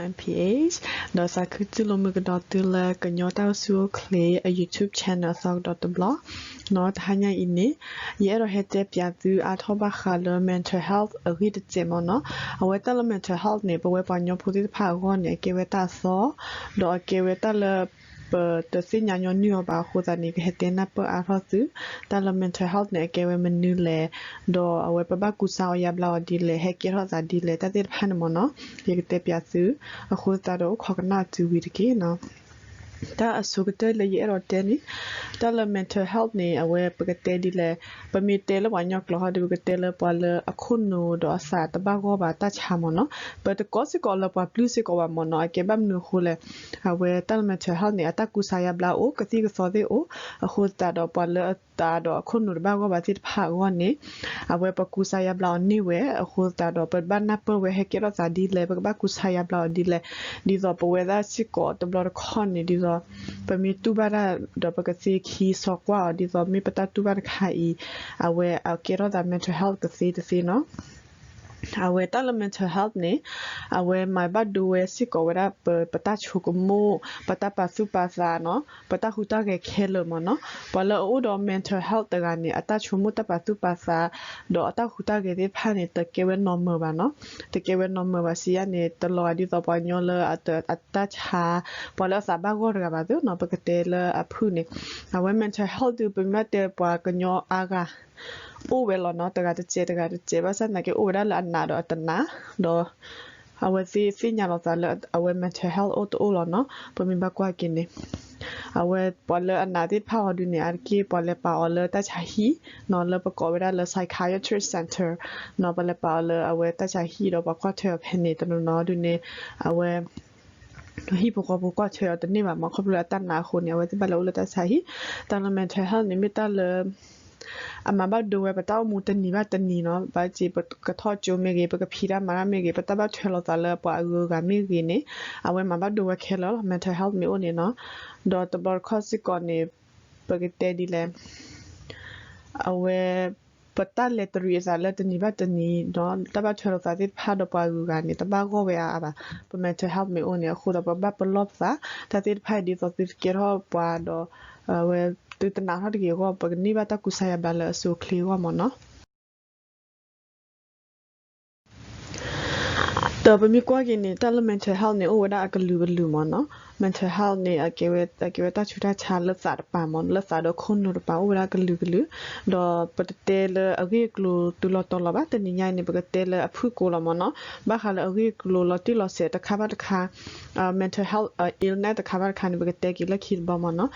ဒီးသးခုတံၢ်လိာ်မုာ်ကဒီးသုလၢကညီတၢ်အိၣ်ဆူၣ်အိၣ်ချ့အ YouTube channel အသီကဒီးတဘျီ, တဟါညါအံၤန့ၣ် ယအဲၣ်ဒိးဟဲတဲပၠးသုအါထီၣ်ဘၣ်ဃးလၢ mental health အဂ့ၢ်တစဲးမ့ၢ်နီၤ. အဝဲတၢ်လၢ mental health န့ၣ် ပဝဲပှၤကညီဖိသ့ၣ်တဖၣ်အဂီၢ်န့ၣ် အကဲဝဲတၢ်အသီ, ဒီးအကဲဝဲတၢ်လၢ ပတသ့ၣ်ညါညီနုၢ်အီၤဘၣ်အဃိသတးန့ၣ် ကဟဲတဲနၢ်ပၢၢ်အါထီၣ်သု တၢ်လၢ mental health န့ၣ် အကဲဝဲမနုၤလဲၣ်, ဒီးအဝဲပဘၣ်ကူစါအီၤယါဘျါအီၤဒ်လဲၣ်, ဟဲကဲထီၣ်သးဒ်လဲၣ်, တၢ်သ့ၣ်တဖၣ်န့ၣ်မ့ၢ်နီၤ, ယကတဲပၠးသု, အဃိသတးဒီးအိၣ်ခိးကနၣ်သုဝံၤတက့ၢ်နီၤ. တၢ်အဆိကတၢၢ်လၢယအဲၣ်ဒိးတဲန့ၣ်, တၢ်လၢ mental health န့ၣ် အဝဲပကတဲဒ်လဲၣ်, ပမ့ၢ်တဲလၢပှၤကညီကျိာ်ဟီဒီး ပကတဲလၢပှၤလၢအခိၣ်နူာ်ဒီးအသးတဘၣ်ဂီၢ်ဘၣ်တၢ်ဆါမ့ၢ်နီၤ, ပတကိးစ့ၢ်ကီးလၢပှၤပျုၢ်စ့ၢ်ကီးဘၣ်မ့ၢ်နီၤ, အကဲဘၣ်မနုၤအဃိလဲၣ်, အဝဲတၢ်လၢ mental health န့ၣ် အတၢ်ကူစါယါဘျါအိၣ်, ကသံၣ်ကသီသ့ၣ်အိၣ်, အဃိသတးဒီးပှၤလၢအသးဒီးအခိၣ်နူာ်တဘၣ်ဂီၢ်ဘၣ်သ့ၣ်တဖၣ်အဂီၢ်န့ၣ် အဝဲပကူစါယါဘျါအီၤန့ၢ်ဝဲ, အဃိသတးဒီးပဘၣ်နၢ်ပၢၢ်ဝဲဟဲကဲထီၣ်သးဒ်လဲၣ်, ပကဘၣ်ကူစါယါဘျါအီၤဒ်လဲၣ်, ဒ်သိးပဝဲဒၣ်စ့ၢ်ကီးတဘျီတခီၣ်န့ၣ် ဒ်သိး ပမ့ၢ်တူၢ်ဘၣ်တၢ်ဒီးပကသ့ခံဆီကွၢ်အီၤ, ဒ်သိးမ့ၢ်ပတၢ်တူၢ်ဘၣ်တခါအံၤ အဝဲအကဲထီၣ်သး mental health ကသ့တသ့နီၤ. အဝဲတၢ်လၢ mental health န့ၣ် အဝဲမၤဘၣ်ဒိဝဲစ့ၢ်ကီးဝဲဒၣ်ပ ပတၢ်ဆိကမိၣ်, ပတၢ်ပာ်သူၣ်ပာ်သးနီၤ, ပတၢ်ဟူးတၢ်ဂဲၤခဲလၢာ်မ့ၢ်နီၤ. ပှၤလၢအအိၣ်ဒီး mental health တဂၤန့ၣ် အတၢ်ဆိကမိၣ်တၢ်ပာ်သူၣ်ပာ်သး ဒီးအတၢ်ဟူးတၢ်ဂဲၤသ့ၣ်တဖၣ်န့ၣ် တကဲဝဲ normal ဘၣ်နီၤ. တကဲဝဲ normal ဘၣ်စံးယါန့ၣ် တလီၤဂာ်ဒ်သိးပှၤကညီလၢအတ အတၢ်ဆါ, ပှၤလၢအသးဘၣ်ဂီၢ်တဂၤဘၣ်သ့ၣ်နီၤ, ပကတဲလၢအဖုၣ်န့ၣ်, အဝဲ mental health ဒုး ပမ့ၢ်တဲပှၤကညီအါဂၤ အိၣ်ဝဲလီၤနီၤ, တဂၤတစဲး တဂၤတစဲး, ဘၣ်ဆၣ်သနာ်က့အိၣ်ဝဲဒၣ်လၢအနာ်ဒီးအတနာ်, ဒီး အဝဲသ့ၣ်သ့ၣ်ညါလီၤသးလၢအဝဲ mental health အိၣ်တအိၣ်လီၤနီၤ. ပမ့ၢ်ဘၣ်ကွၢ်က့ၤန့ၣ် အဝဲပှၤလၢအနာ်သ့ၣ်တဖၣ်အီၤဒုးန့ၣ် အါတက့ၢ်ပှၤလဲၤပာ်အီၤလၢတၢ်ဆါဟံၣ်နီၤ, လၢပကိးဝဲဒၣ်လၢ psychiatric center နီၤ, ပှၤလဲၤပာ်အီၤလၢအဝဲတၢ်ဆါဟံၣ်ဒီးပှၤကွၢ်ထွဲအီၤဖဲန့ၣ် တနီၤနီၤဒုးန့ၣ် အဝဲ ဟံၣ်ဖိဃီဖိကွၢ်ထွဲအီၤတန့ၢ်ဘၣ်မ့ၢ် ခီဖျိလၢအတၢ်နာ်အဃိန့ၣ် အဝဲသ့ၣ်ဘၣ်လဲၤအိၣ်လၢတၢ်ဆါဟံၣ်. တၢ်လၢ mental health န့ၣ် မ့ၢ်တၢ်လၢ အမၤဘၣ်ဒိဝဲပတၢ်အိၣ်မူတနံၤဘၣ်တနံၤနီၤ, ဘၣ်စံးပကထီၣ်ကၠိမ့ၢ်ဂ့ၤ, ပကဖံးတၢ်မၤတၢ်မ့ၢ်ဂ့ၤ, ပတၢ်ဘၣ်ထွဲလိာ်သးလၢပှၤအဂုၤအဂၤမ့ၢ်ဂ့ၤန့ၣ် အဝဲမၤဘၣ်ဒိဝဲခဲလၢာ်လီၤ, mental health မ့ၢ်အိၣ်န့ၣ်နီၤ. ဒီးတဘျီတခီၣ်စ့ၢ်ကီးန့ၣ် ပကတဲဒ်လဲၣ် အဝဲ ပတၢ်လဲၤတရံးအသးလၢတနံၤဘၣ်တနံၤဒီး တၢ်ဘၣ်ထွဲလိာ်သးသ့ၣ်တဖၣ်ဒီးပှၤအဂုၤအဂၤန့ၣ် တဘၣ်ဂီၢ်ဝဲအါအါဘၣ်, ပ mental health မ့ၢ်အိၣ်န့ၣ် အဃိဒီးပဘၣ်ပလီၢ်ပသး, တၢ်သ့ၣ်တဖၣ်အံၤဒ်သိးသုတကဲထီၣ်ပှၤဒီး အဝဲ သုတနာ်ထီၣ်တဂ့ၤအဂီၢ် ပကန့ၢ်ဘၣ်တၢ်ကူစါယါဘျါလၢအစိအချ့အဂီၢ်မ့ၢ်နီၤ. ဒီးပမ့ၢ်ကွၢ်က့ၤန့ၣ် တၢ်လၢ mental health န့ၣ် အိၣ်ဝဲဒၣ်အကလုာ်ကလုာ်မ့ၢ်နီၤ. mental health န့ၣ် အကဲဝဲ အကဲဝဲတၢ်ဆူးတၢ်ဆါလၢသးတပၤမ့ၢ်နီၤ, လၢသးဒီးခိၣ်နူာ်တပၤ အိၣ်ဝဲဒၣ်ကလုာ်ကလုာ်, ဒီးပတတဲလၢအဂ့ၢ်အကျိၤတုၤလီၤတီၤလီၤဘၣ်, တနံၤညါအံၤန့ၣ် ပကတဲလၢအဖုၣ်ကိာ်လီၤမ့ၢ်နီၤ. ဘၣ်ဃးလၢအဂ့ၢ်အကျိၤလီၤတံၢ်လီၤဆဲးတခါဘၣ်တခါ mental health illness တခါဘၣ်တခါန့ၣ် ပကတဲက့ၤလၢခံတဘျီမ့ၢ်နီၤ.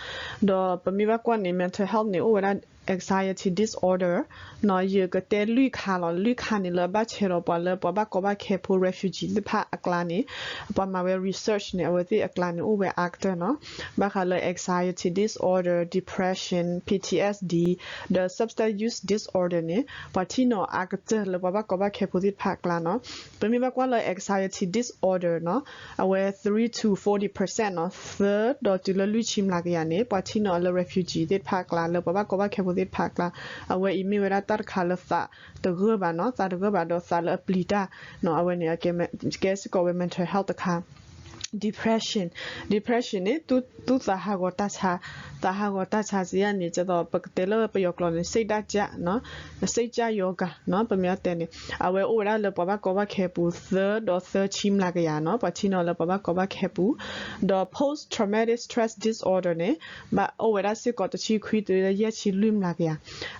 ဒီးပမ့ၢ်ဘၣ်ကွၢ်န့ၣ် mental health န့ၣ် အိၣ်ဝဲဒၣ် anxiety disorder နီၤ, ယကတဲလွံၢ်ခါလီၤ. လွံၢ်ခါန့ၣ် လၢအဘၣ်ဆဲးဒီးပှၤလၢပှၤဘၣ်ကီဘၣ်ခဲဖိ refugee သ့ၣ်တဖၣ်အကျါန့ၣ် ပှၤမၤဝဲ research န့ၣ် အဝဲသ့ၣ်အကျါန့ၣ် အိၣ်ဝဲအါကတၢၢ်နီၤ. ဘၣ်ဃးလၢ anxiety disorder, depression, P T S D ဒီး substance use disorder န့ၣ် ပှၤထံၣ်နီၤအါကတၢၢ်လၢပှၤဘၣ်ကီဘၣ်ခဲဖိသ့ၣ်တဖၣ်အကျါနီၤ. ပမ့ၢ်ဘၣ်ကွၢ်လၢ anxiety disorder နီၤ, အဝဲ three to forty percent နီၤ, သၢဒီးတုၤလၢလွံၢ်ဆံမျးကယၤန့ၣ် ပှၤထံၣ်နီၤအီၤလၢ refugee သ့ၣ်တဖၣ်အကျါ လၢပှၤဘၣ်ကီဘၣ်ခဲဖိသ့ၣ်တဖၣ်အကျါ, အဝဲအံၤမ့ၢ်ဝဲဒၣ်တၢ်တခါလၢသးတဂၢၢ်ဘၣ်နီၤ, သးတဂၢၢ်ဘၣ်ဒီးသးလၢအပျံၤတၢ်နီၤ, အဝဲန့ၣ် ကဲစ့ၢ်ကီးဝဲ mental health တခါ depression, depression န့ၣ် သူၣ်သးဟးဂီၤတၢ်ဆါ, သးဟးဂီၤတၢ်ဆါစံးယါန့ၣ် ကသိးပကတဲလၢပယီၤကျိာ်န့ၣ် စိတ်ဓာတ်ကျန်းနီၤ, စိတ်ဓာတ်ရောဂါနီၤ, ပမ့ၢ်အတဲန့ၣ် အဝဲအိၣ်ဝဲဒၣ်လၢပှၤဘၣ်ကီဘၣ်ခဲပူၤ သၢဒီးသၢဆံမျးကယၤနီၤ, ပှၤထံၣ်နီၤလၢပှၤဘၣ်ကီဘၣ်ခဲပူၤ, ဒီး post traumatic stress disorder န့ၣ် ဘၣ်အိၣ်ဝဲဒၣ်စ့ၢ်ကီးတဆံခွံတုၤလၢယဲၢ်ဆံလွံၢ်မျးကယၤ,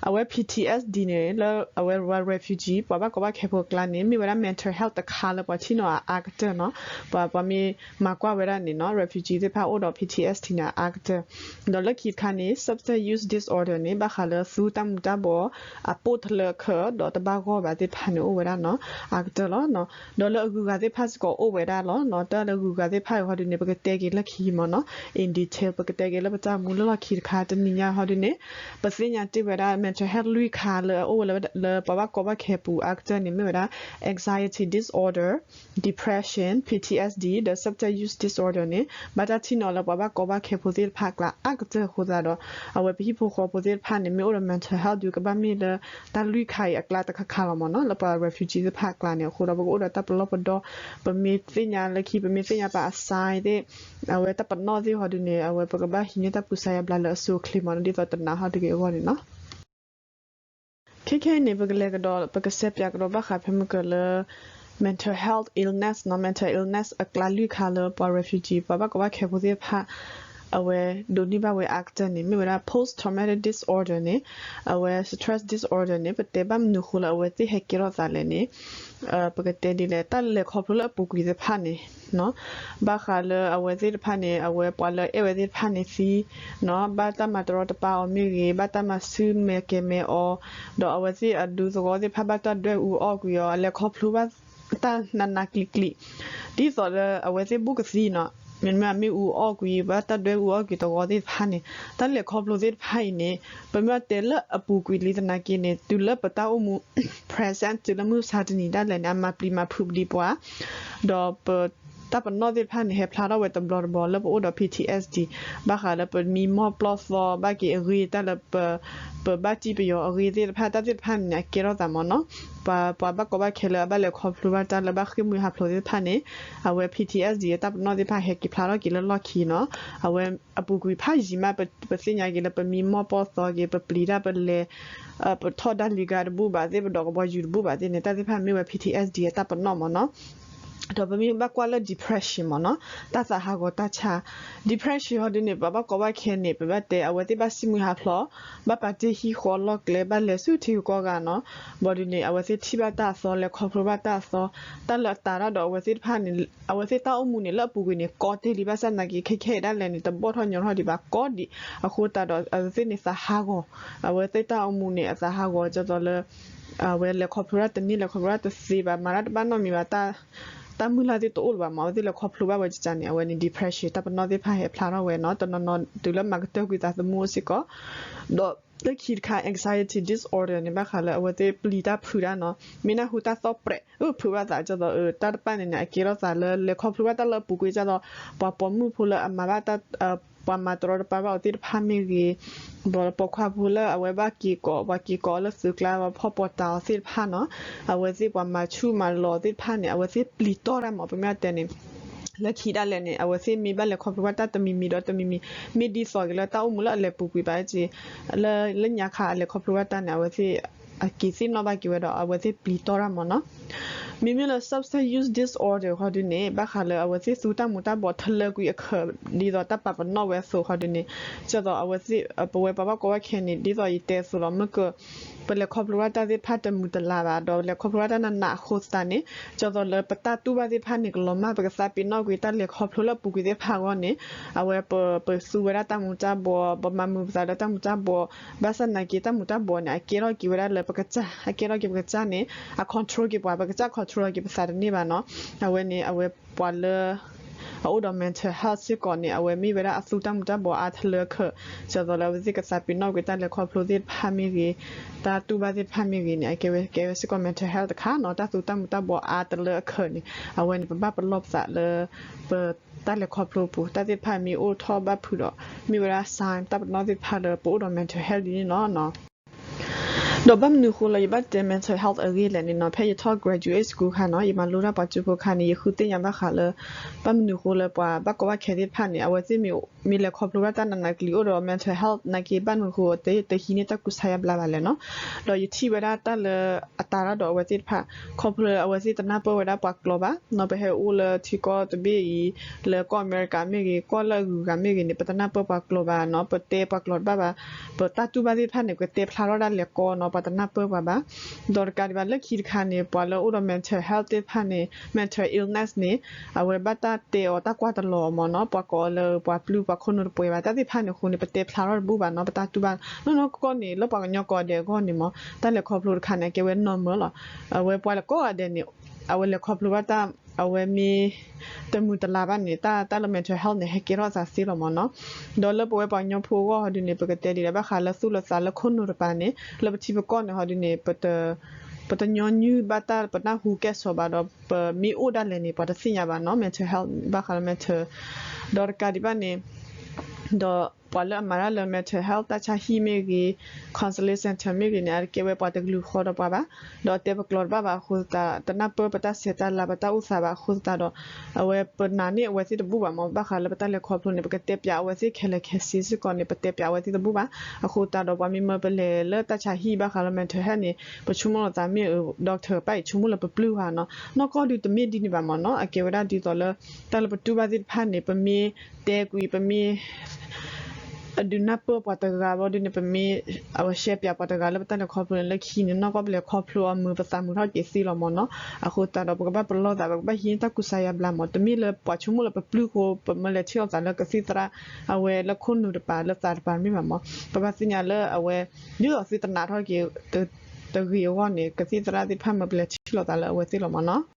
အဝဲ P T S D န့ၣ် လၢအဝဲ refugee ပှၤဘၣ်ကီဘၣ်ခဲဖိအကျါန့ၣ် မ့ၢ်ဝဲဒၣ် mental health တခါလၢပှၤထံၣ်နီၤအအါကတၢၢ်နီၤ, ပှၤ ပှၤမ့ၢ်မၤကွၢ်ဝဲဒၣ်န့ၣ်နီၤ refugee သ့ၣ်တဖၣ်အိၣ်ဒီး P T S D န့ၣ် အအါကတၢၢ်, ဒီးလၢခံတခါန့ၣ် substance use disorder န့ၣ် ဘၣ်ဃးလၢသူတၢ်မူၤတၢ်ဘှီး အပိၢ်တလၢအခၢး ဒီးတဘၣ်ဂီၢ်ဘၣ်သ့ၣ်တဖၣ်န့ၣ် အိၣ်ဝဲဒၣ်နီၤ အါကတၢၢ်လီၤ. ဒီးလၢအဂုၤအဂၤသ့ၣ်တဖၣ်စ့ၢ်ကီးအိၣ်ဝဲဒၣ်လီၤနီၤ, တၢ်လၢအဂုၤအဂၤသ့ၣ်တဖၣ်အံၤဟီဒုန့ၣ် ပကတဲက့ၤလၢခံမ့ၢ်နီၤ in detail ပကတဲက့ၤလၢပတၢ်မူလၢလီၢ်ခံတခါ တနံၤညါဟီဒုန့ၣ် ပသ့ၣ်ညါတ့ၢ်ဝဲဒၣ် mental health လွံၢ်ခါလၢအအိၣ်ဝဲလၢ လၢပှၤဘၣ်ကီဘၣ်ခဲပူၤအါကတၢၢ်န့ၣ် မ့ၢ်ဝဲဒၣ် anxiety disorder, depression, P T S D ဒီး substance use disorder န့ၣ် ဘၣ်တၢ်ထံၣ်န့ၢ်အီၤလၢပှၤဘၣ်ကီဘၣ်ခဲဖိသ့ၣ်တဖၣ်အကျါအါကတၢၢ်အဃိသတးဒီး အဝဲပဟံၣ်ဖိဃီဖိသ့ၣ်တဖၣ်န့ၣ် မ့ၢ်အိၣ်ဒီး mental health ဒီး ကဘၣ်မ့ၢ်လၢ တၢ်လွံၢ်ခါအံၤအကျါတခါခါလီၤမ့ၢ်နီၤ. လၢပှၤ refugee သ့ၣ်တဖၣ်အကျါန့ၣ် အဃိဒီး ပကအိၣ်ဒီးတၢ်ပလီၢ်ပဒီ, ပမ့ၢ်သ့ၣ်ညါလၢခံ ပမ့ၢ်သ့ၣ်ညါပှၤအ sign သ့ၣ်, အဝဲတၢ်ပနီၣ်သ့ၣ်ဟီဒုန့ၣ် အဝဲပကဘၣ်ဟံးန့ၢ်တၢ်ပူၤစါယါဘျါလၢအစိအချ့မ့ၢ်နီၤ ဒ်သိးတနာ်ဟီၣ်တဂ့ၤအဂီၢ်န့ၣ်နီၤ. ခဲခဲအံၤန့ၣ် ပကလဲၤကဒီး ပကစဲးပၠးကဒီးဘၣ်ဃးဖဲမုၢ်ကၢၤလၢ mental health illness နီၤ, mental illness အကျါလွံၢ်ခါလၢပှၤ refugee ပှၤဘၣ်ကီဘၣ်ခဲဖိသ့ၣ်တဖၣ် အဝဲဒိးန့ၢ်ဘၣ်ဝဲအါကတၢၢ်န့ၣ် မ့ၢ်ဝဲဒၣ် post traumatic disorder န့ၣ်, အဝဲ stress disorder န့ၣ် ပတဲဘၣ်မနုၤဃိလၢအဝဲသ့ၣ်ဟဲကဲထီၣ်သးလဲၣ်န့ၣ် ပကတဲဒ်လဲၣ် တၢ်လဲၤခီဖျိလၢအပူၤကွံာ်သ့ၣ်တဖၣ်န့ၣ် ဘၣ်ဃးလၢအဝဲသ့ၣ်တဖၣ်န့ၣ် အဝဲပှၤလၢအဲၣ်ဝဲသ့ၣ်တဖၣ်န့ၣ်သံနီၤ, ဘၣ်တၢ်မၤတရီတပါအီၤမ့ၢ်ဂ့ၤ, ဘၣ်တၢ်မၤဆူၣ်မဲာ်ကဲၤမဲာ်အီၤ, ဒီးအဝဲသ့ၣ်အဒူသဝီသ့ၣ်တဖၣ်ဘၣ်တၢ်ဒွဲၣ်အူအီၣ်ကွံာ်အီၤ, အလဲၤခီဖျိဘၣ်တၢ်နးနးကျံၤကျံၤ, ဒ်သိးလၢအဝဲသ့ၣ်ဘူးကသံနီၤ, မ့မ့ၢ်မ့ၢ်အူအီၣ်ကွံာ် ဘၣ်တၢ်ဒွဲၣ်အူအီၣ်ကွံာ်သဝီသ့ၣ်တဖၣ်န့ၣ်, တၢ်လဲၤခီဖျိသ့ၣ်တဖၣ်အံၤန့ၣ် ပမ့ၢ်တဲလၢအပူၤကွံာ်လံသနာ်က့န့ၣ် တုၤလၢပတၢ်အိၣ်မူ present တုၤလၢမုၢ်မဆါတနံၤဒၣ်လဲာ်န့ၣ် အမၤပျံၤမၤဖုးပဒံးပှၤ, ဒီးပတၢ်ပနီၣ်သ့ၣ်တဖၣ်န့ၣ် ဟဲဖျါထီၣ်ဝဲတဘျီတဘျီလၢပအိၣ်ဒီး P T S D, ဘၣ်ဃးလၢပမံမီၢ်ပျီၢ်သီဘၣ်က့ၤအဂ့ၢ် တၢ်လၢ ပဘၣ်စံၣ်ပယီၤအဂ့ၢ်သ့ၣ်တဖၣ် တၢ်သ့ၣ်တဖၣ်န့ၣ် အကဲထီၣ်သးမ့ၢ်နီၤ, ပှၤ ပှၤဘၣ်ကီဘၣ်ခဲလၢအဘၣ်လဲၤခီဖျိဘၣ်တၢ်လၢဘၣ်ဃ့ၢ်မှံဟးဖျိးသ့ၣ်တဖၣ်န့ၣ် အဝဲ P T S D အတၢ်ပနီၣ်သ့ၣ်တဖၣ်ဟဲက့ၤဖျါထီၣ်က့ၤလၢလီၢ်ခံနီၤ, အဝဲအပူၤကွံာ်ဖးယံာ်မး ပသ့ၣ်ညါက့ၤလၢပမံမီၢ်ပျီၢ်သီက့ၤ ပပျံၤတၢ်ပလဲၤ ပထီၣ်ဒၣ်လံၤဂၤတဘူၣ်ဘၣ်သ့ၣ် ပဒီးကဘီယူၤတဘူၣ်ဘၣ်သ့ၣ်န့ၣ် တၢ်သ့ၣ်တဖၣ်မ့ၢ်ဝဲ P T S D အတၢ်ပနီၣ်မ့ၢ်နီၤ, ဒီးပမ့ၢ်ဘၣ်ကွၢ်လၢ depression မ့ၢ်နီၤ, တၢ်သးဟးဂီၤတၢ်ဆါ, depression ဟီဒုန့ၣ် ပှၤဘၣ်ကီဘၣ်ခဲန့ၣ် ပဘၣ်တဲအဝဲသ့ၣ်ဘၣ်စံၣ်မှံဟးဖျိး, ဘၣ်ပာ်တ့ၢ်ဟံၣ်ဃီလီၢ်ကျဲ ဘၣ်လဲၤဆူထံဂုၤကီၢ်ဂၤနီၤ, ဘၣ်ဒုန့ၣ် အဝဲသ့ၣ်ထံၣ်ဘၣ်တၢ်အသီ လဲၤခီဖျိဘၣ်တၢ်အသီ, တၢ်လၢအတးတၢ်ဒီးအဝဲသ့ၣ်တဖၣ်န့ၣ် အဝဲသ့ၣ်တၢ်အိၣ်မူန့ၣ် လၢအပူၤကွံာ်န့ၣ် ကီတ့ၢ်လံ ဘၣ်ဆၣ်သနာ်က့ ခဲခဲအံၤဒၣ်လဲာ်န့ၣ် တဘီၣ်ထီၣ်ညီထီၣ်ဒံးဘၣ် ကီဒံး, အဃိသတးဒီးအဝဲသ့ၣ်န့ၣ်သးဟးဂီၤ, အဝဲသ့ၣ်တၢ်အိၣ်မူန့ၣ် အသးဟးဂီၤ ဒ်သိးလၢ အဝဲလဲၤခီဖျိတၢ်တန့ၢ် လဲၤခီဖျိတၢ်တသ့ဘၣ် မၤတၢ်တဘၣ်နီတမံၤဘၣ် တၢ်မုၢ်လၢ်သ့ၣ်တအိၣ်လၢၤဘၣ်မ့ၢ် အဝဲသ့ၣ်လဲၤခီဖျိဘၣ်ဝဲကကန့ၣ် အဝဲန့ၣ် depression တၢ်ပနီၣ်သ့ၣ်တဖၣ်ဟဲဖျါထီၣ်ဝဲနီၤ, တနီၤနီၤတုၤလၢမၤကတၢၢ်ကွံာ်သးသမူစ့ၢ်ကီး, ဒီးလၢခံတခါ anxiety disorder န့ၣ် ဘၣ်ဃးလၢအဝဲသ့ၣ်ပျံၤတၢ်ဖုးတၢ်နီၤ, မ့ၢ်နၢ်ဟူတၢ်သီၣ်ပြဲး အုၣ်ဖုးဘၣ်သး ဒ်သိး တၢ်တဖၣ်န့ၣ်န့ၣ် အကဲထီၣ်သးလၢလဲၤခီဖျိဘၣ်တၢ်လၢအပူၤကွံာ် ဒ်သိး ပှၤပိာ်မုၣ်ဖိလၢအမၤဘၣ်တၢ် ပှၤမၤတရီတပါဘၣ်အီၤသ့ၣ်တဖၣ်မ့ၢ်ဂ့ၤ, ဒီးပိာ်ခွါဖိလၢအဝဲဘၣ်က့ၤကိး ပှၤက့ၤကိးအီၤလၢသုးကျါ ပှၤဖှီၣ်ပှၤတၤအီၤသ့ၣ်တဖၣ်နီၤ, အဝဲသ့ၣ်ပှၤမၤဆူၣ်မၤလီၤသ့ၣ်တဖၣ်န့ၣ် အဝဲသ့ၣ်ပျံၤတီၢ်တၢ်မ့ၢ် ပမ့ၢ်တဲန့ၣ် လၢခံဒၣ်လဲာ်န့ၣ် အဝဲသ့ၣ်မ့ၢ်ဘၣ်လဲၤခီဖျိဘၣ်တၢ်တမံၤမံၤဒီးတမံၤမံၤ မ့ၢ်ဒ်သိးက့ၤလၢတၢ်အိၣ်မူလၢအလဲၤပူၤကွံာ်ဘၣ်က့ၤ လၢ လၢညါခါအလဲၤခီဖျိဘၣ်တၢ်န့ၣ် အဝဲသ့ၣ် အက့ၤသ့ၣ်နီၣ်ဘၣ်က့ၤဝဲဒီး အဝဲသ့ၣ်ပျံၤတီၢ်တၢ်မ့ၢ်နီၤ. မ့မ့ၢ်လၢ substance use disorder ဃီဒုန့ၣ် ဘၣ်ဃးလၢအဝဲသ့ၣ်သူတၢ်မူၤတၢ်ဘှီးထလၢကွံာ်အခၢး ဒ်သိးတၢ်ပာ်ပနီၣ်ဝဲအသိးဃီဒုန့ၣ် ဒ်သိးအဝဲသ့ၣ် ပဝဲပှၤဘၣ်ကီဘၣ်ခဲန့ၣ် ဒ်သိးယတဲအသိးလီၤ မ့ၢ်က ပလဲၤခီဖျိဘၣ်တၢ်သ့ၣ်တဖၣ်တမုာ်တလၤဘၣ် ဒီးလဲၤခီဖျိဘၣ်တၢ်နးနးအဃိသတးန့ၣ် ဒ်သိးလၢပတၢ်တူၢ်ဘၣ်သ့ၣ်တဖၣ်န့ၣ် ကလီၤမၢ် ပကသးပ့ၤနီၣ်ကွံာ်တၢ်လဲၤခီဖျိလၢအပူၤကွံာ်သ့ၣ်တဖၣ်အဂီၢ်န့ၣ် အဝဲပ ပသူဝဲဒၣ်တၢ်မူၤတၢ်ဘှီး ပမၤမုာ်ပသးလၢတၢ်မူၤတၢ်ဘှီး ဘၣ်ဆၣ်သနာ်က့တၢ်မူၤတၢ်ဘှီးန့ၣ် အကဲထီၣ်က့ၤဝဲဒၣ်လၢပကစၢ် အကဲထီၣ်က့ၤပကစၢ်န့ၣ် အ control က့ၤပှၤ ပကစၢ် control က့ၤပသးတန့ၢ်ဘၣ်နီၤ. အဝဲန့ၣ် အဝဲပှၤလၢ အအိၣ်ဒီး mental health စ့ၢ်ကီးန့ၣ် အဝဲမ့ၢ်ဝဲဒၣ်အသူတၢ်မူၤတၢ်ဘှီးအါထလၢအခၢး ဒ်သိးလၢအဝဲသ့ၣ်ကသးပ့ၤနီၣ်ကွံာ်တၢ်လဲၤခီဖျိသ့ၣ်တဖၣ်မ့ၢ်ဂ့ၤ တၢ်တူၢ်ဘၣ်သ့ၣ်တဖၣ်မ့ၢ်ဂ့ၤန့ၣ် အကဲဝဲ ကဲဝဲစ့ၢ်ကီး mental health တခါနီၤ တၢ်သူတၢ်မူၤတၢ်ဘှီးအါတလၢအခၢးန့ၣ် အဝဲန့ၣ် ပဘၣ်ပလီၢ်ပသးလၢ ပတၢ်လဲၤခီဖျိပူၤ တၢ်သ့ၣ်တဖၣ်မ့ၢ်အိၣ်ထီၣ်ဘၣ်ဖုးဒီး မ့ၢ်ဝဲဒၣ် sign တၢ်ပနီၣ်သ့ၣ်တဖၣ်လၢပအိၣ်ဒီး mental health ဒ်န့ၣ်နီၤ. ဒီးဘၣ်မနုၤဃိလၢယဘၣ်တဲ mental health အဂ့ၢ်လဲၣ်န့ၣ်နီၤ ဖဲယထီၣ် graduate school ခါနီၤ ယမၤလိတၢ်ပှၤကၠိဖိခါန့ၣ် ယဃုသ့ၣ်ညါဘၣ်ဃးလၢ ဘၣ်မနုၤဃိလၢပှၤဘၣ်ကီဘၣ်ခဲသ့ၣ်တဖၣ်န့ၣ် အဝဲသ့ၣ်မ့ၢ် မ့ၢ်လဲၤခီဖျိဘၣ်တၢ်နးနးကျံၤ အိၣ်ဒီး mental health နာ်က့ ဘၣ်မနုၤဃိတဟံးန့ၢ်တၢ်ကူစါယါဘျါဘၣ်လဲၣ်နီၤ. ဒီးယထံၣ်ဝဲဒၣ်တၢ်လၢအတၤတၢ်ဒီးအဝဲသ့ၣ်တဖၣ် ခီဖျိအဝဲသ့ၣ်တနၢ်ပၢၢ်ဝဲဒၣ်ပှၤကျိာ်ဘၣ်နီၤ ပဟဲအိၣ်လၢထံကီၢ်တဘ့ၣ်အံၤ လၢကီၢ်အမဲရကၤမ့ၢ်ဂ့ၤ ကီၢ်လၢအဂုၤအဂၤမ့ၢ်ဂ့ၤန့ၣ် ပတနၢ်ပၢၢ်ပှၤကျိာ်ဘၣ်နီၤ ပတဲပှၤကျိာ်တဘၣ်ဘၣ် ပတၢ်တူၢ်ဘၣ်သ့ၣ်တဖၣ်န့ၣ် ပကတဲဖျါထီၣ်ဒၣ်လဲာ်ကီနီၤ ပှၤတနၢ်ပၢၢ်ပှၤဘၣ်. ဒီးတကးဒံးဘၣ်လၢခံတခါန့ၣ် ပှၤလၢအိၣ်ဒီး mental health သ့ၣ်တဖၣ်န့ၣ် mental illness န့ၣ် အဝဲဘၣ်တၢ်တဲအီၤတၢ်ကွၢ်တလီၤအီၤမ့ၢ်နီၤ ပှၤကိးအီၤလၢပှၤပျုၢ်ပှၤခိၣ်နူာ်တပှဲၤဘၣ် တၢ်သ့ၣ်တဖၣ်န့ၣ်အဃိန့ၣ် ပတဲဖျါထီၣ်တဘူၣ်ဘၣ်နီၤ ပတၢ်တူၢ်ဘၣ် နီၢ်နီၢ်ကီၢ်ကီၢ်န့ၣ် လၢပှၤကညီကိးဂၤဒဲးအဂီၢ်န့ၣ်မ့ၢ် တၢ်လဲၤခီဖျိတခါန့ၣ် အကဲဝဲ normal လီၤ. အဝဲပှၤလၢကိးဂၤဒဲးန့ၣ် အဝဲလဲၤခီဖျိဘၣ်တၢ် အဝဲမ့ၢ် တမုာ်တလၤဘၣ်န့ၣ် တၢ် တၢ်လၢ mental health န့ၣ် ဟဲကဲထီၣ်သးသ့လီၤမ့ၢ်နီၤ. ဒီးလၢပဝဲပှၤကညီဖိအဂီၢ်ဟီဒုန့ၣ် ပကတဲဒ်လဲၣ် ဘၣ်ဃးလၢသူၣ်လၢသးလၢခိၣ်နူာ်တပၤန့ၣ် လၢပထံပကီၢ်န့ၣ်ဟီဒုန့ၣ် ပတ ပတညီနုၢ်ဘၣ်တၢ်ပနၢ်ဟူကဲၣ်ဆိးဘၣ်ဒီး ပမ့ၢ်အိၣ်ဒၣ်လဲာ်န့ၣ် ပှၤတသ့ၣ်ညါဘၣ်နီၤ mental health ဘၣ်ဃးလၢ mental ဒီးတကးဒံးဘၣ်န့ၣ် ဒီးပှၤလၢအမၤတၢ်လၢ mental health တၢ်ဆါဟံၣ်မ့ၢ်ဂ့ၤ counseling center မ့ၢ်ဂ့ၤန့ၣ် အတကဲဝဲပှၤတကလုာ်ဃီဒီးပှၤဘၣ်, ဒီးတဲပကျိာ်တဘၣ်ဘၣ်အဃိသတး တနၢ်ပၢၢ်ပတၢ်ဆဲးတၢ်လၤပတၢ်အိၣ်သးဘၣ်အဃိသတးဒီး အဝဲပနာ်န့ၢ်အဝဲသ့ၣ်တဘူၣ်ဘၣ်မ့ၢ် ဘၣ်ဃးလၢပတၢ်လဲၤခီဖျိန့ၣ် ပကတဲပၠးအဝဲသ့ၣ်ခဲလၢာ်ခဲဆ့စ့ၢ်ကီးန့ၣ် ပတဲပၠးအဝဲသ့ၣ်တဘူၣ်ဘၣ်. အဃိသတးဒီးပှၤမ့ၢ်မၢပလဲၤလၢတၢ်ဆါဟံၣ်ဘၣ်ဃးလၢ mental health န့ၣ် ပဆိကမိၣ်လီၤသးမ့ၢ်အ doctor ပၢ်အံၤဆိကမိၣ်လၢပပျုၢ်ဧါနီၤ နီၢ်ကီၢ်ဒုးတမ့ၢ်ဒ်န့ၣ်ဘၣ်မ့ၢ်နီၤ အကဲဝဲဒၣ်ဒ်သိးလၢ တၢ်လၢပတူၢ်ဘၣ်သ့ၣ်တဖၣ်န့ၣ် ပမ့ၢ်တဲကွံာ် ပမ့ၢ် အဒုးနၢ်ပၢၢ်ပှၤတဂၤဘၣ်ဒ်န့ၣ် ပမ့ၢ် အဝဲရှဲပၠးပှၤတဂၤလၢပတၢ်လဲၤခီဖျိန့ၣ် လၢခံန့ၣ် နီၢ်ကီၢ်ပလဲၤခီဖျိအီၤမုာ်ပသးမုာ်ထီၣ်က့ၤသ့လီၤမ့ၢ်နီၤ. အဃိသတးဒီး ပကဘၣ်ပလီၢ်သး ပကဘၣ်ဟံးန့ၢ်တၢ်ကူစါယါဘျါမ့ၢ် တမ့ၢ်လၢပှၤဆိကမိၣ်လၢပပျုၢ်ဃိ ပမၢလဲၤထံၣ်လိာ်သးလၢကသံၣ်သရၣ် အဝဲလၢခိၣ်နူာ်တပၤလၢသးတပၤမ့ၢ်ဘၣ်မ့ၢ် ပဘၣ်သ့ၣ်ညါလၢအဝဲ ဒ်သိးသုတနာ်ထီၣ်က့ၤ တဂ့ၤအဂီၢ်န့ၣ် ကသံၣ်သရၣ်သ့ၣ်တဖၣ်မၢပလဲၤထံၣ်လိာ်သးလၢအဝဲသ့ၣ်လီၤမ့ၢ်နီၤ.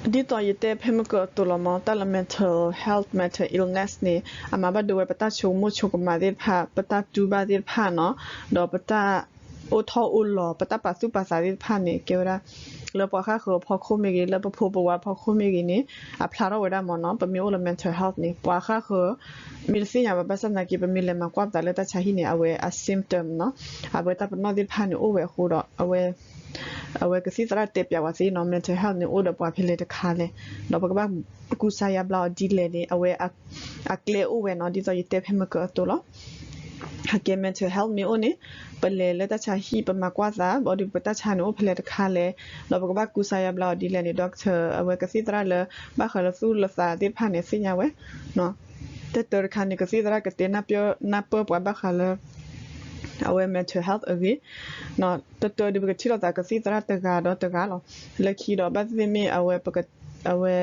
ဒ်သိးယတဲဖဲမုၢ်ကၢအသိးလီၤမ့ၢ် တၢ်လၢ mental health mental illness န့ၣ် အမၤဘၣ်ဒိဝဲပတၢ်ဆိကမိၣ်ဆိကမးသ့ၣ်တဖၣ် ပတၢ်တူၢ်ဘၣ်သ့ၣ်တဖၣ်နီၤ ဒီးပတၢ်အိၣ်ထီၣ်အိၣ်လီၤ ပတၢ်ပာ်သူၣ်ပာ်သးသ့ၣ်တဖၣ်န့ၣ် ကဲဝဲဒၣ် လၢပှၤဃၣ်ဃၢၤအဖီခိၣ်မ့ၢ်ဂ့ၤ လၢပဖိပဝၤဖီခိၣ်မ့ၢ်ဂ့ၤန့ၣ် အဖျါထီၣ်ဝဲဒၣ်မ့ၢ်နီၤ ပမ့ၢ်အိၣ်လၢ mental health န့ၣ် ပှၤဃၣ်ဃၢၤ မ့ၢ်တသ့ၣ်ညါဘၣ်ဘၣ်ဆၣ်သနာ်က့ ပမ့ၢ်လဲၤမၤကွၢ်ပသးလၢတၢ်ဆါဟံၣ်န့ၣ် အဝဲအ symptom နီၤ အဝဲတၢ်ပနီၣ်သ့ၣ်တဖၣ်န့ၣ်အိၣ်ဝဲအဃိဒီး အဝဲ အဝဲကသံၣ်သရၣ်တဲပၠးဝဲသ့နီၤ mental health န့ၣ်အိၣ်ဒီးပှၤဖဲလဲၣ်တခါလဲၣ် ဒီးပကဘၣ်ကူစါယါဘျါအီၤဒ်လဲၣ်န့ၣ် အဝဲ အကျဲအိၣ်ဝဲနီၤ ဒ်သိးယတဲဖဲမုၢ်ကၢအသိးလီၤ. အကဲ mental health မ့ၢ်အိၣ်န့ၣ် ပလဲၤလၢတၢ်ဆါဟံၣ် ပမၤကွၢ်သး ဘၣ်ဒီးပတၢ်ဆါန့ၣ်အိၣ်ဖဲလဲၣ်တခါလဲၣ် ဒီးပကဘၣ်ကူစါယါဘျါအီၤဒ်လဲၣ်န့ၣ် doctor အဝဲကသံၣ်သရၣ်လၢ ဘၣ်ဃးလၢသူၣ်လၢသးသ့ၣ်တဖၣ်န့ၣ် သ့ၣ်ညါဝဲ တၢ်တၢတခါန့ၣ် ကသံၣ်သရၣ်ကတဲနၢ်ပၢၢ်ပှၤဘၣ်ဃးလၢ အဝဲ mental health အဂ့ၢ် တၢတၢဒုးပကထံၣ်လိာ်သးကသံၣ်သရၣ်တဂၤဒီးတဂၤလီၤ. လၢခံဒီးဘၣ်သ့ၣ်သ့ၣ်မ့ၢ်အဝဲ အဝဲ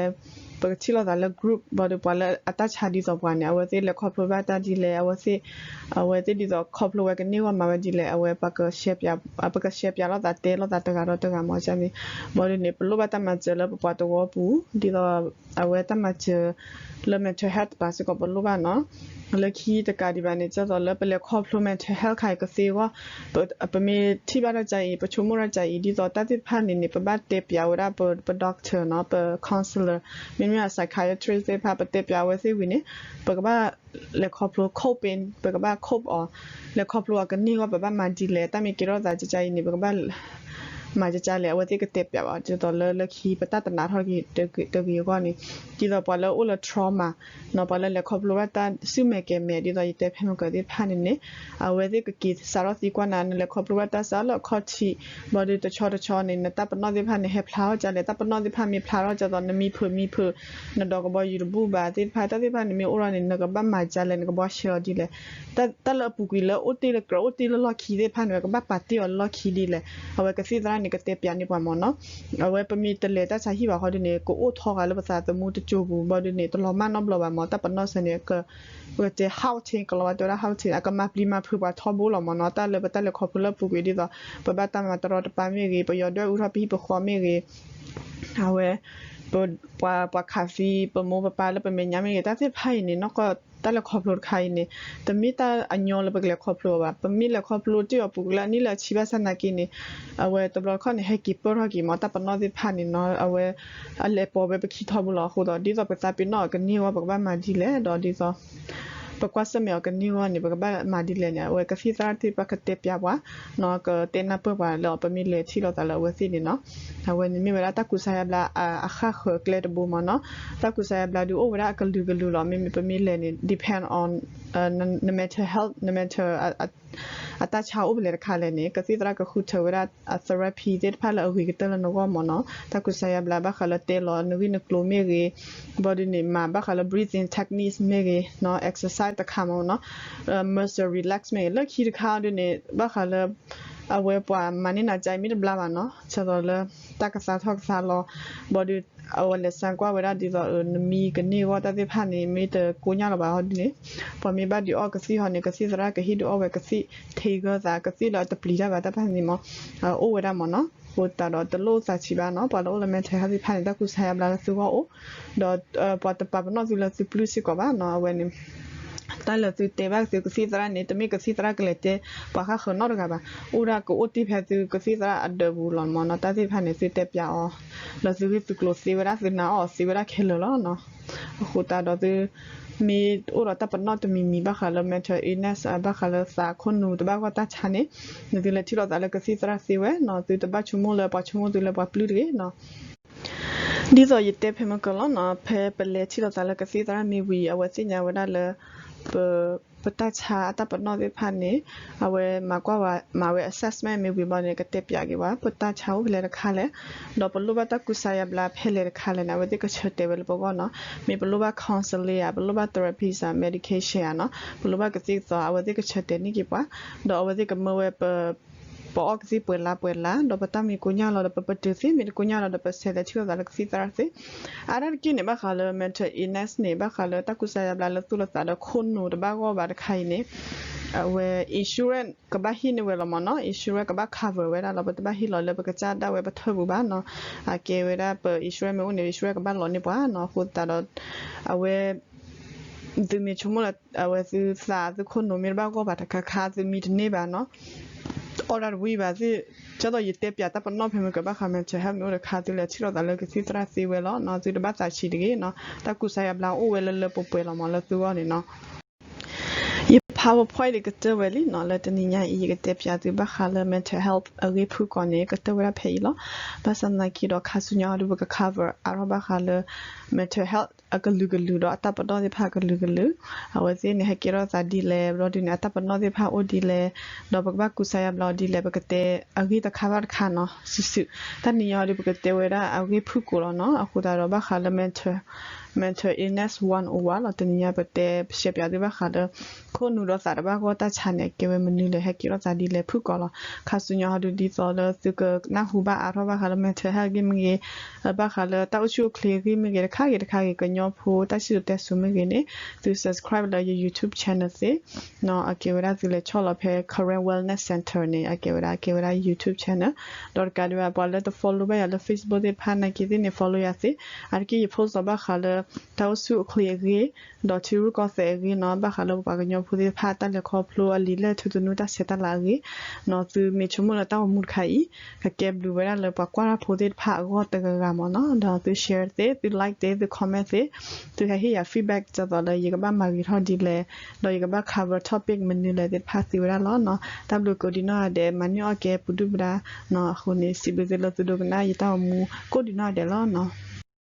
ပကထံၣ်လိာ်သးလၢ group ဘၣ်ဒီးပှၤလၢအတၢ်ဆါဒ်သိးပှၤန့ၣ် အဝဲသ့ၣ်လဲၤခီဖျိဘၣ်တၢ်ဒ်လဲၣ် အဝဲသ့ၣ် အဝဲသ့ၣ်ဒ်သိးခီဖျိဝဲကန့ၢ်ဂီၢ်မၤဝဲဒ်လဲၣ် အဝဲ ပကရှဲပၠးလိာ်သးတဲလိာ်သးတဂၤဒီးတဂၤမ့ၢ်န့ၣ် ဘၣ်ဒီးန့ၣ် ပလိၣ်ဘၣ်တၢ်မၤစၢၤလၢပပှၤသဝီပူၤ ဒ်သိး အဝဲတၢ်မၤစၢၤလၢ mental health တပၤစ့ၢ်ကီးပလိၣ်ဘၣ်နီၤ. လၢခံတကးဒံးဘၣ်န့ၣ် ဒ်သိးလၢပလဲၤခီဖျိ mental health ခါအံၤကသ့အဂီၢ် ပမ့ၢ်ထံၣ်ဘၣ်တၢ်ကါအံၤ ပဆိကမိၣ်တၢ်ကါအံၤ ဒ်သိးတၢ်သ့ၣ်တဖၣ်န့ၣ်န့ၣ် ပဘၣ်တဲပၠးဝဲဒၣ်ပ ပ doctor နီၤ ပ counselor မ့မ့ၢ် psychiatrist သ့ၣ်တဖၣ် ပတဲပၠးအဝဲသ့ၣ်ဝံၤန့ၣ် ပကဘၣ်လဲၤခီဖျိ coping ပကဘၣ် cope အီၤ လဲၤခီဖျိအီၤကန့ၢ်ဂီၢ် ပဘၣ်မၤဒ်လဲၣ် တၢ်မ့ၢ်ကဲထီၣ်သးကကါအံၤန့ၣ် ပကဘၣ် မၤကကါလဲၣ် အဝဲသ့ၣ်ကတဲပၠးဘၣ် ဒ်သိးလၢလၢခံ ပတၢ်တနာ်ထီၣ်က့ၤတဂ့ၤအဂီၢ်န့ၣ် ဒ်သိးပှၤလၢအိၣ်လၢ trauma နီၤ ပှၤလၢလဲၤခီဖျိဘၣ်တၢ်ဆူၣ်မဲာ်ကဲၤမဲာ် ဒ်သိးယတဲဖဲမုၢ်ကၢၤသ့ၣ်တဖၣ်န့ၣ်န့ၣ် အဝဲသ့ၣ်ကက့ၤစးထီၣ်သံကွၢ်နၤ နလဲၤခီဖျိဘၣ်တၢ်စးလၢအခီၣ်ထံး ဘၣ်ဒီးတဆီတဆီန့ၣ် နတၢ်ပနီၣ်သ့ၣ်တဖၣ်န့ၣ် ဟဲဖျါထီၣ်ကါလဲၣ် တၢ်ပနီၣ်သ့ၣ်တဖၣ်မ့ၢ်ဖျါထီၣ်ကါသိး နမံဖုးမံဖုး နဒီးကဘီယူၤတဘူၣ်ဘၣ်သ့ၣ်တဖၣ် တၢ်သ့ၣ်တဖၣ်န့ၣ်မ့ၢ်အိၣ်ထီၣ်န့ၣ် နကဘၣ်မၤကါလဲၣ် နကဘီဆှၢအီၤဒ်လဲၣ် တၢ်လၢအပူၤကွံာ်လၢအိၣ်တ့ၢ်လၢကြၢးအိၣ်တ့ၢ်လၢလီၢ်ခံသ့ၣ်တဖၣ်န့ၣ် ကဘၣ်ပာ်တ့ၢ်အီၤလၢလီၢ်ခံဒ်လဲၣ် အဝဲကသံၣ်သရၣ်န့ၣ် ကတဲပၠးန့ၢ်ပှၤမ့ၢ်နီၤ အဝဲပမ့ၢ်တလဲၤတၢ်ဆါဟံၣ်ဘၣ်ဃီဒ်န့ၣ် ကအိၣ်ထီၣ်ဃာ်လၢပသးသမူတစိၤပူၤ ဘၣ်ဒီးန့ၣ် တလီၤမၢ်နီတဘျီဘၣ်မ့ၢ် တၢ်ပနီၣ်စ့ၢ်န့ၣ် ပကတဲ ဟးထ့ ကလီၤဝဲတဲဝဲဒၣ် ဟးထ့ အကမၤပျံၤမၤဖုးပှၤထီဘိလီၤမ့ၢ်နီၤ တၢ်လၢပတၢ်လဲၤခီဖျိလၢအပူၤကွံာ်ဒ်သိး ပဘၣ်တၢ်မၤတရီတပါမ့ၢ်ဂ့ၤ ပယီၤဒွဲၣ်အူထီၣ်ပဟံၣ်ပဃီမ့ၢ်ဂ့ၤ အဝဲ ပ ပှၤ ပှၤခးသံ ပမိၢ်ပပၢ်လၢပမဲာ်ညါမ့ၢ်ဂ့ၤ တၢ်သ့ၣ်တဖၣ်အံၤန့ၣ် နီၢ်ကီၢ်တၢ်လဲၤခီဖျိတခါအံၤန့ၣ် တမ့ၢ်တၢ်အညီလၢပကလဲၤခီဖျိအီၤဘၣ် ပမ့ၢ်လဲၤခီဖျိတ့ၢ်အီၤပူၤကွံာ်လၢအနံၣ်လၢအဆံဘၣ်ဆၣ်သနာ်က့န့ၣ် အဝဲတဘျီတခီၣ်န့ၣ် ဟဲက့ၤပၢၢ်ထီၣ်က့ၤမ့ၢ် တၢ်ပနီၣ်သ့ၣ်တဖၣ်န့ၣ်နီၤ အဝဲ အလဲၤပိာ်ဝဲပခံထီဘိလီၤအဃိဒီး ဒ်သိးပသးပ့ၤနီၣ်အီၤကန့ၢ်အဂီၢ် ပကဘၣ်မၤဒ်လဲၣ် ဒီးဒ်သိး ပကွၢ်ဆၢၣ်မဲာ်အီၤကန့ၢ်အဂီၢ်န့ၣ် ပကဘၣ်မၤဒ်လဲၣ်န့ၣ် အဝဲကသံၣ်သရၣ်သ့ၣ်တဖၣ်ကတဲပၠးပှၤ နီၤ ကတဲနၢ်ပၢၢ်ပှၤလၢ ပမ့ၢ်လဲၤထံၣ်လိာ်သးလၢအဝဲသ့ၣ်န့ၣ်နီၤ အဝဲန့ၣ်မ့ၢ်ဝဲဒၣ်တၢ်ကူစါယါဘျါ အဃၣ်ဃၢၤအကျဲတဘိမ့ၢ်နီၤ တၢ်ကူစါယါဘျါဒုးအိၣ်ဝဲဒၣ်အကလုာ်ကလုာ်လီၤ မ့မ့ၢ်ပမ့ၢ်လဲၤန့ၣ် depend on န mental health န mental အတၢ်ဆါအိၣ်ဖဲလဲၣ်တခါလဲၣ်န့ၣ် ကသံၣ်သရၣ်ကဃုထၢဝဲဒၣ်အ therapy သ့ၣ်တဖၣ်လၢအဂ့ၤကတၢၢ်လၢနဂီၢ်မ့ၢ်နီၤ တၢ်ကူစါယါဘျါဘၣ်ဃးလၢတဲလီၤနဂံၢ်နကျိၤမ့ၢ်ဂ့ၤ ဘၣ်ဒုးန့ၣ် မၤဘၣ်ဃးလၢ breathing techniques မ့ၢ်ဂ့ၤ exercise တခါမ့ၢ်နီၤ muscle relax မ့ၢ်ဂ့ၤ လၢခံတခါဒုးန့ၣ် ဘၣ်ဃးလၢ အဝဲပှၤမၤန့ၢ်နၤကါအံၤမ့ၢ်တဘျါဘၣ်နီၤ ဆၢသိးလၢ တၢ်ကသါထီၣ်ကသါလီၤ ဘၣ်ဒုး အဝဲလဲၤစၢကွၢ်ဝဲဒၣ်ဒ်သိး နမံကန့ၢ်အဂီၢ်တၢ်သ့ၣ်တဖၣ်န့ၣ် မ့ၢ်တကိညၢ်လီၤဘၣ်ဟီဒ်န့ၣ် ပှၤမ့ၢ်ဘၣ်ဒုးအီၣ်ကသံၣ်ဟီန့ၣ် ကသံၣ်သရၣ်ကဟ့ၣ်ဒုးအီၣ်ဝဲကသံၣ် ထံဂၢၢ်သး ကသံၣ်လၢအတပျံၤတၢ်ဘၣ်တၢ်ဖၣ်န့ၣ်မ့ၢ် အိၣ်ဝဲဒၣ်မ့ၢ်နီၤ အဃိသတးဒီးတလိၣ်သးဆံးဘၣ်နီၤ ပှၤလၢအိၣ်လၢ mental health သ့ၣ်တဖၣ်န့ၣ် တၢ်ကူစါယါဘျါလၢသုဂီၢ်အိၣ် ဒီးပှၤတပာ်ပနီၣ်သုလၢသုပျုၢ်စ့ၢ်ကီးဘၣ်နီၤ အဝဲန့ၣ် တၢ်လၢသုတဲဘၣ်သုကသံၣ်သရၣ်န့ၣ် တမ့ၢ်ကသံၣ်သရၣ်ကလဲၤတဲပှၤဃၣ်ဃၢၤနီတဂၤဘၣ်, အိၣ်ဒၣ်ကအိၣ်တ့ၢ်ဖဲသုကသံၣ်သရၣ်အဒၢးပူၤလီၤမ့ၢ်နီၤ, တၢ်သ့ၣ်တဖၣ်န့ၣ် သုတဲပၠးအီၤ ဒီးသုဂ့ၢ်သုကျိၤသ့ဝဲဒၣ် သုနာ်အီၤသ့ဝဲဒၣ်ခဲလၢာ်လီၤနီၤ. အဃိသတးဒီးသု မ့ၢ်အိၣ်ဒီးတၢ်ပနီၣ်တမံၤမံၤဘၣ်ဃးလၢ mental illness ဘၣ်ဃးလၢသးခိၣ်နူာ်တဘၣ်ဂီၢ်တၢ်ဆါန့ၣ် နသုလဲၤထံၣ်လိာ်သးလၢကသံၣ်သရၣ်သ့ဝဲနီၤ, သုတဘၣ်ဆိကမိၣ်လၢပှၤဆိကမိၣ်သုလၢပှၤပျုၢ်တဂ့ၤနီၤ. ဒ်သိးယတဲဖဲမုၢ်ကၢၤလီၤနီၤ, ဖဲပလဲၤထံၣ်လိာ်သးလၢကသံၣ်သရၣ်မ့ၢ်ဝံၤ အဝဲသ့ၣ်ညါဝဲဒၣ်လၢ ပ ပတၢ်ဆါအတၢ်ပနီၣ်သ့ၣ်တဖၣ်န့ၣ် အဝဲမၤကွၢ်ဝဲ မၤဝဲ assessment မ့ၢ်ဝံၤဘျီန့ၣ် ကတဲပၠးက့ၤဝဲ ပတၢ်ဆါအိၣ်ဖဲလဲၣ်တခါလဲၣ်, ဒီးပလိၣ်ဘၣ်တၢ်ကူစါယါဘျါဖဲလဲၣ်တခါလဲၣ်န့ၣ် အဝဲသ့ၣ်ကဆၢတဲာ်ဝဲလၢပဂီၢ်နီၤ. မ့ၢ်ပလိၣ်ဘၣ် counseling ဧါ, ပလိၣ်ဘၣ် therapist ဧါ, medication ဧါနီၤ, ပလိၣ်ဘၣ်ကသံၣ်ကသီ အဝဲသ့ၣ်ကဆၢတဲာ်န့ၢ်က့ၤပှၤ, ဒီးအဝဲသ့ၣ်ကမၢဝဲပ ပအီၣ်ကသံၣ်ပှဲၤလါပှဲၤလါ ဒီးပတၢ်မံကိညၢ်လီၤဒီး ပပတုာ်သ့ မ့ၢ်တကိညၢ်လီၤဒီး ပဆဲးလဲၤထံၣ်လိာ်သးလၢကသံၣ်သရၣ်သ့. အါဒၣ်တက့ၢ်န့ၣ် ဘၣ်ဃးလၢ mental illness န့ၣ် ဘၣ်ဃးလၢတၢ်ကူစါယါဘျါလၢသူၣ်လၢသးဒီးခိၣ်နူာ်တဘၣ်ဂီၢ်ဘၣ်တခါအံၤန့ၣ် အဝဲ insurance ကဘၣ်ဟ့ၣ်န့ၢ်ဝဲလီၤမ့ၢ်နီၤ, insurance ကဘၣ် cover ဝဲဒၣ်လီၤ. ပတဘၣ်ဟ့ၣ်လီၤလၢပကစၢ်ဒၣ်ဝဲပထၢၣ်ပူၤဘၣ်နီၤ. အကဲဝဲဒၣ်ပ insurance မ့ၢ်အိၣ်န့ၣ် insurance ကဘၣ်လီၤန့ၢ်ပှၤနီၤ. အဃိသတးဒီး အဝဲ သုမ့ၢ်ဆိကမိၣ်လၢ အဝဲသုသးသုခိၣ်နူာ်မ့ၢ်တဘၣ်ဂီၢ်ဘၣ်တခါခါ သုမံတန့ၢ်ဘၣ်နီၤ, အီၣ်ဒၣ်တဝံၣ်ဘၣ်သ့ၣ်, ကၢ်သိးယတဲပၠးတၢ်ပနီၣ်ဖဲမုၢ်ကၢၤဘၣ်ဃး mental health မ့ၢ်အိၣ်တခါ သုလဲၤထံၣ်လိာ်သးလၢကသံၣ်သရၣ်သ့ဝဲလီၤနီၤ. သုတဘၣ်သးဆံးတဂ့ၤနီၤ, တၢ်ကူစါယါဘျါအိၣ်ဝဲလၢလၢပှဲၤပှဲၤလီၤမ့ၢ်လၢသုဂီၢ်န့ၣ်နီၤ. ယ PowerPoint ဒုးကတၢၢ်ဝဲလံနီၤ, လၢတနံၤညါအံၤ ယကတဲပၠးသုဘၣ်ဃးလၢ mental health အဂ့ၢ်ဖုၣ်ကိာ်န့ၣ် ကတၢၢ်ဝဲဒၣ်ဖဲအံၤလီၤ. ဘၣ်ဆၣ်သနာ်က့ဒီး ခါဆူညါအံၤဒုး ပက cover အါထီၣ်ဘၣ်ဃးလၢ mental health အကလုာ်ကလုာ်ဒီးအတၢ်ပနီၣ်သ့ၣ်တဖၣ်အကလုာ်ကလုာ်, အဝဲသ့ၣ်န့ၣ် ဟဲကဲထီၣ်သးဒ်လဲၣ်, ဘျီဒုးန့ၣ် အတၢ်ပနီၣ်သ့ၣ်တဖၣ်အိၣ်ဒ်လဲၣ်, ဒီးပကဘၣ်ကူစါယါဘျါအီၤဒ်လဲၣ်, ပကတဲအဂ့ၢ်တခါဘၣ်တခါနီၤ, စုာ်စုာ်. တနံၤညါအံၤဒုး ပကတဲဝဲဒၣ်အဂ့ၢ်ဖုၣ်ကိာ်လီၤနီၤ. အဃိသတးဒီးဘၣ်ဃးလၢ mental mental illness one oh one လီၤ. တနံၤညါပတဲ share ပၠးသုဘၣ်ဃးလၢ ခိၣ်နူာ်ဒီးသးတဘၣ်ဂီၢ်တၢ်ဆါန့ၣ် အကဲဝဲမနုၤလဲၣ်, ဟဲကဲထီၣ်သးဒ်လဲၣ်ဖုၣ်ကိာ်လီၤ. ခါဆူညါအံၤဒုး ဒ်သိးလၢသုကနၢ်ဟူဘၣ်အါထီၣ်ဘၣ်ဃးလၢ mental health ဂ့ၢ်မ့ၢ်ဂ့ၤ, ဘၣ်ဃးလၢတၢ်အိၣ်ဆူၣ်အိၣ်ချ့ဂ့ၢ်မ့ၢ်ဂ့ၤ တခါဂ့ၤတခါဂ့ၤ ကညီဖိတၢ်စံၣ်စိၤတဲစိၤမ့ၢ်ဂ့ၤန့ၣ် သု subscribe လၢယ YouTube channel သ့ နီၤ. အကဲဝဲဒၣ်သုလဲၤဆီၣ်လီၤဖဲ Karen Wellness Center န့ၣ် အကဲဝဲဒၣ် အကဲဝဲဒၣ် YouTube channel. ဒီးတကးဒံးဘၣ် ပှၤလၢတ follow ဘၣ်ယၤလၢ Facebook သ့ၣ်တဖၣ်နာ်က့သ့ၣ်န့ၣ် follow ယၤသ့. အါတက့ၢ်ယ post ဘၣ်ဃးလၢ တၢ်အိၣ်ဆူၣ်အိၣ်ချ့အဂ့ၢ်, ဒီးထံရူၢ်ကီၢ်သဲးအဂ့ၢ်နီၤ, ဘၣ်ဃးလၢပပှၤကညီဖိသ့ၣ်တဖၣ် တၢ်လဲၤခီဖျိအလံာ်လဲၢ်ထူသနူတၢ်ဆဲးတၢ်လၤအဂ့ၢ်နီၤ. သုမ့ၢ်ဆိကမိၣ်လၢတၢ်အိၣ်မူတခါအံၤ ကကဲဘျုးဝဲဒၣ်လၢပှၤကွၢ်တၢ်ဖိသ့ၣ်တဖၣ်အဂီၢ်တဂၤဂၤမ့ၢ်နီၤ. ဒီးသု share သ့, သု like သ့, သု comment သ့, သုဟဲဟ့ၣ်ယၤ feedback ဒ်သိးလၢယကဘၣ်မၤဂ့ၤထီၣ်ဒ်လဲၣ်, ဒီးယကဘၣ် cover topic မနုၤလဲၣ်သ့ၣ်တဖၣ်သ့ဝဲဒၣ်လီၤနီၤ. တၢ်ဘျုးကိးဒံနီၢ်ဂၤဒဲး, မၤန့ၢ်အီၣ်ကဲပူၤဒုၣ်ပဒါနီၤ. အဃိန့ၣ် စံးဘျုးသုလၢသုဒိကနၣ်ယတၢ်အိၣ်မူကိးဒံနီၢ်ဂၤဒဲးလီၤနီၤ.